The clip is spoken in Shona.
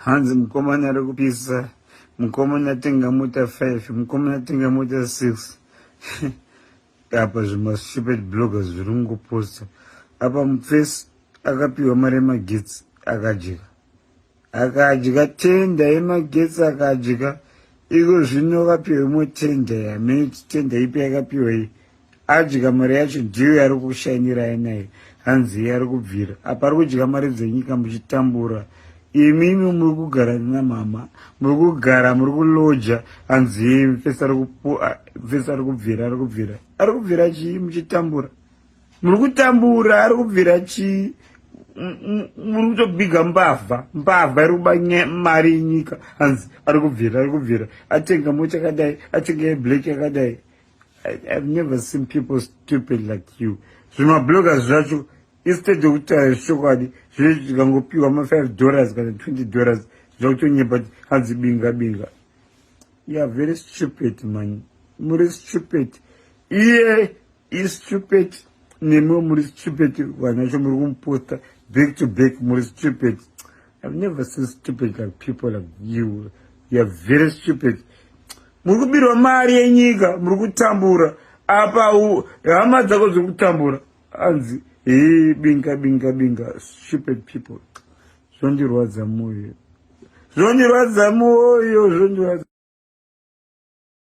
Hanzi mukomana ari kupisa, mukomana atenga mota 5, mukomana atenga mota 6. Apa zvimastupid bloggers zviri kungoposta apa. Mufesi akapiwa mari yemagetsi, akadya, akadya tenda yemagetsi, akadya. Iko zvino akapiwa imwe tenda yamene, tenda ipi yakapiwa iyi? Adya mari yacho, ndiyo yari kushainirai nayo. Hanzi iye ari kubvira apa, ari kudya mari dzenyika muchitambura. Imimi muri kugara namama, muri kugara, muri kuloja. Hanzi iye mfesi ari kubvira, ari kubvira, ari kubvira chii muchitambura? Muri kutambura, ari kubvira chii? Muri kutobhiga mbavha, mbavha iri kuba mari yenyika. Hanzi ari kubvira, ari kubvira, atenga mota yakadai, atenga yeblack yakadai. I've never seen people stupid like you. Zvimabloggers zvacho, instead yekutaura chokwadi, zvino zvikangopiwa ma$5 kana $20, zvakutonyepa kuti hanzi binga binga. You are very stupid, man. Muri stupid. Iye istupid, nemiwo muri stupid. Vanhu vacho muri kumuposta back to back, muri stupid. I've never seen stupid like people like you. You are very stupid. Muri kubirwa mari yenyika, muri kutambura apa, hama dzako dziri kutambura. Hanzi he, binga binga binga. Stupid people. Zvondirwadza mwoyo, zvondirwadza mwoyo, zvondirwadza.